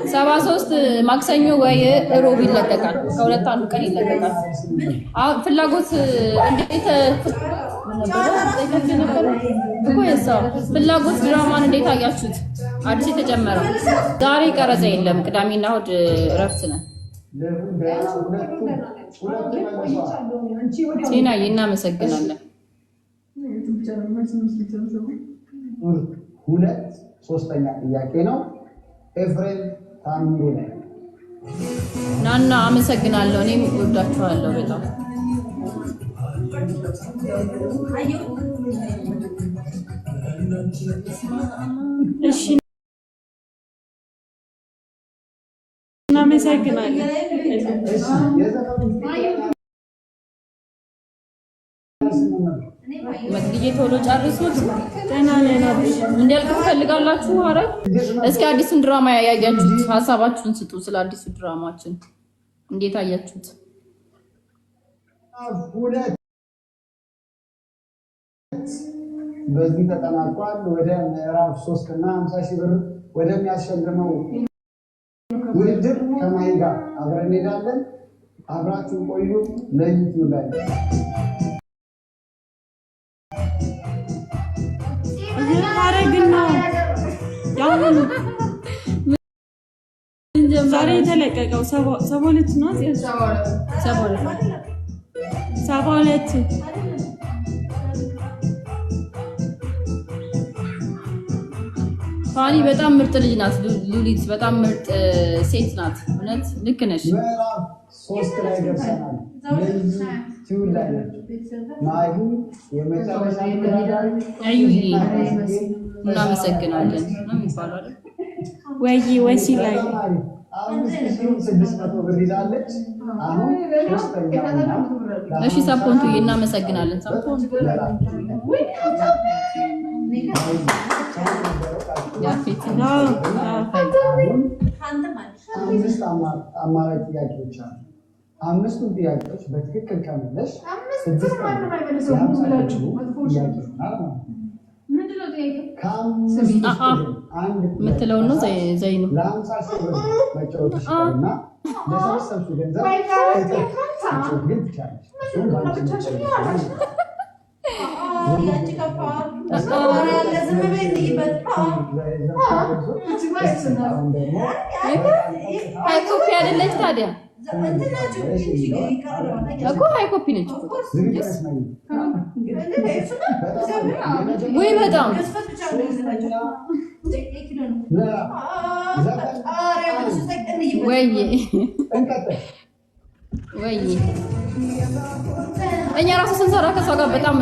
73 ማክሰኞ ወይ እሮብ ይለቀቃል። ከሁለት አንዱ ቀን ይለቀቃል። አሁን ፍላጎት እንዴት ነበረ እኮ የዛው ፍላጎት ድራማን እንዴት አያችሁት? አዲስ የተጨመረው ዛሬ ቀረጻ የለም። ቅዳሜና እሑድ እረፍት ነን። ጤናዬ እናመሰግናለን። ሁለት ሶስተኛ ጥያቄ ነው። ኤፍሬም ታምሩ ላይ ናና አመሰግናለሁ። እኔም እወዳችኋለሁ በጣም። እሺ እናመሰግናለን። መቅድዬ ቶሎ ጨርሱት። ደህና ነን። እንዲያልቅ ትፈልጋላችሁ? ኧረ እስኪ አዲሱን ድራማ ያያችሁት ሀሳባችሁን ስጡ። ስለ አዲሱ ድራማችን እንዴት አያችሁት? ሁለት በዚህ ተጠናቋል። ወደ ምዕራፍ 3 እና 50,000 ብር ወደሚያስሸልመው ውድድር ከማይ ጋር አብረን እንሄዳለን። አብራችሁ ቆዩ። ለዩቲዩብ ላይ ሀረግን ነው ያሁኑ ዛሬ የተለቀቀው 72 ነው። 72 ፋኒ በጣም ምርጥ ልጅ ናት። ሉሊት በጣም ምርጥ ሴት ናት። እውነት ልክ ነሽ። ምዕራፍ 3 ላይ ደርሰናል። ለዩቲዩብ ላይ ማሂ የመጨረሻ አዩዬ እናመሰግናለን ነው የሚባለው አይደል? ወይ ወሲ ላይ 5,600 ብር ይዛለች። አሁን ሶስተኛውና እሺ ሳፖንቱዬ እናመሰግናለን። ሳፖንቱ ያፌት አምስት አማራጭ ጥያቄዎች አሉ። አምስቱን ጥያቄዎች በትክክል ከመለሽ ጥያቄ ይሆናል ማለት ነው። የምትለውን ነው ዘይኑ ለ50,000 ብር መጫወት ይችላልና ለሰበሰብሽው ገንዘብ እጥፍ መጫወት ግን ትችላለሽ። እሱም በአንቺ ምርጫ ይሆናል። High copy አይደለች ታዲያ እኮ high copy ነች ወይ? በጣም ወይ ወይ እኛ ራሱ ስንሰራ ከሷ ጋር በጣም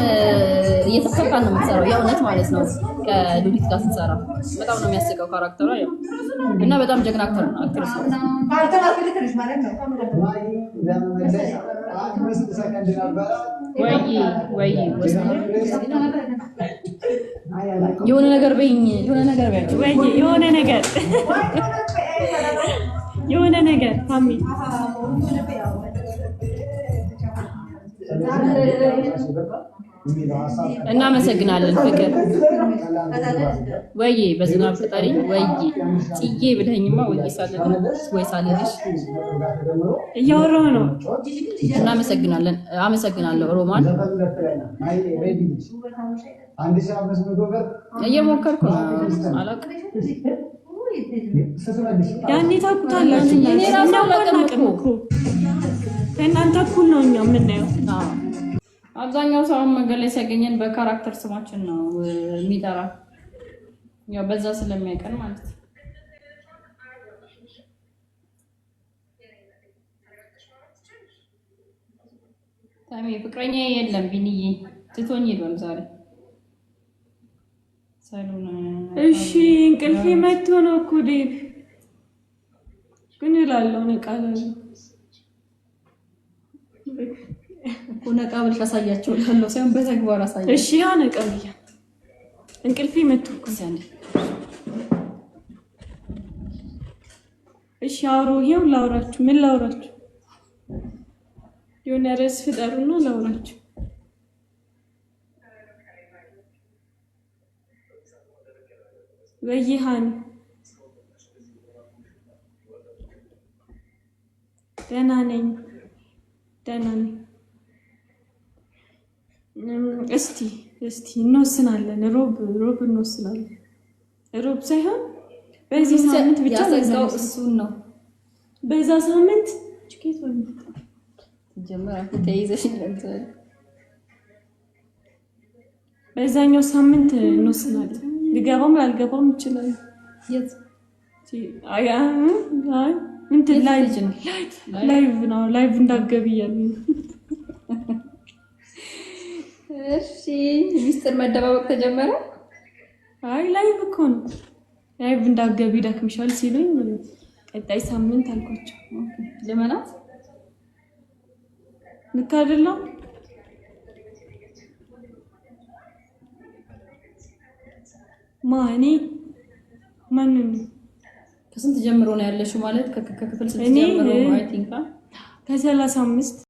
እየተፈታን ነው የምንሰራው። የእውነት ማለት ነው። ከሉሊት ጋር ስንሰራ በጣም ነው የሚያስቀው character ሯ ያው እና በጣም ጀግና actor ነው actress ነው። ወይ ወይ የሆነ ነገር በይኝ፣ የሆነ ነገር በይኝ፣ ወይ የሆነ ነገር የሆነ ነገር ታሚ እናመሰግናለን ፍቅር። ወይ በዝናብ ፍጠሪ ወይ ጽዬ ብለኸኝማ ወይ ሳልልሽ ወይ ሳልልሽ እያወራሁ ነው። እናመሰግናለን። አመሰግናለሁ ሮማን። እየሞከርኩ ነው አላውቅም። ያኔ ታውቁታላችሁ። እኔ ራሱ አላውቅም እኮ ከእናንተ እኩል ነው እኛ የምናየው። አብዛኛው ሰው መንገድ ላይ ሲያገኘን በ character ስማችን ነው የሚጠራ፣ ያው በዛ ስለሚያውቀን ማለት ነው። ታሚ ፍቅረኛ የለም ቢንዬ ትቶኝ ሄዷል ዛሬ። እሺ እንቅልፌ መቶ ነው እኮ ዴቭ፣ ግን እላለሁ ነቃላለሁ እኮ ነቃ ብለሽ አሳያቸው እላለሁ ሳይሆን በተግባር አሳያቸው። እሺ ያው ነቃ ብያ እንቅልፌ መቶ እኮ። እሺ አውሩ፣ ይኸው ላውራችሁ። ምን ላውራችሁ? የሆነ ርዕስ ፍጠሩና ላውራችሁ። ወይሃን ደህና ነኝ፣ ደህና ነኝ። እስቲ እስቲ እንወስናለን። ሮብ ሮብ እንወስናለን። ሮብ ሳይሆን በዚህ ሳምንት ብቻ ያሰጋው እሱን ነው። በዛ ሳምንት ችኬት ወይ ጀመራ ተይዘሽ። በዛኛው ሳምንት እንወስናለን። ልገባም ላልገባም ይችላል። የት? አይ አይ እንትን live live ነው። Live እንዳትገቢ እያሉኝ ነው። እሺ፣ ሚስጥር መደባበቅ ተጀመረ። አይ live እኮ ነው። Live እንዳትገቢ ደክምሻል ሲሉኝ ቀጣይ ሳምንት አልኳቸው። ልመናት። ልክ አይደለም? ማ እኔ ማንን ነው? ከስንት ጀምሮ ነው ያለሽው? ማለት ከክፍል ስንት እኔ ጀምሮ? I think ከ35።